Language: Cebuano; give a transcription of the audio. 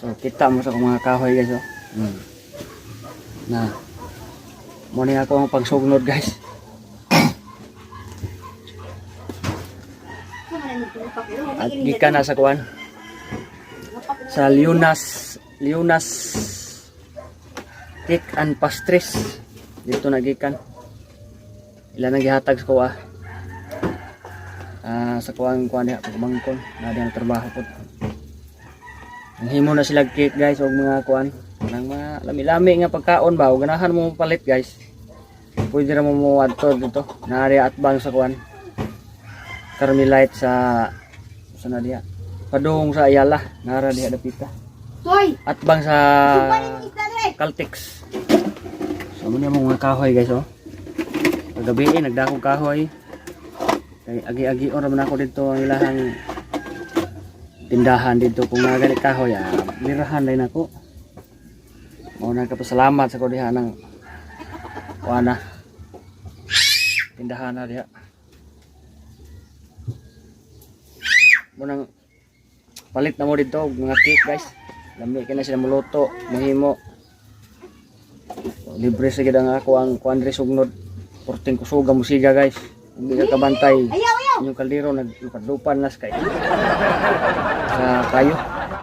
So kita mo sa akong mga kahoy, guys, oh. Na. Mo ni ako ang pangsugnod, guys. At gikan na sa kuan. Sa Leonas Leonas Cake and Pastries. Dito na gikan. Ila nang gihatag sa kuha. Ah, sa kuang kuan diha pagmangkon, na diha ang trabaho po. Ang himo na sila cake, guys, og mga kuan nang mga lami-lami nga pagkaon ba, og ganahan mo palit, guys. Pwede ra mo mo adto dito. Naari atbang sa kuan. Carmelite sa na diha. Padung sa Ayala, nara diha dapita. Toy! Atbang sa Sumpanin mo isda dre! Caltex. So mo niya mga kahoy, guys, oh. Kagabi eh, nagdakong kahoy. Kay agi-agi ora man ako dito ang ilahang tindahan dito kung mga gani kahoy ah, lirahan din ako. Mao na kapasalamat sa ko diha ng kuana. Tindahan na diha. Mo nang palit na mo dito og mga cake, guys. Lami kay na sila muluto, mahimo. Libre sa gid ang ako ang kuan diri sugnod. Porting kusuga mo siga, guys. Hindi ka kabantay. Ayaw, ayaw! Inyong kaldero naglupan nas kay. Sa kayo.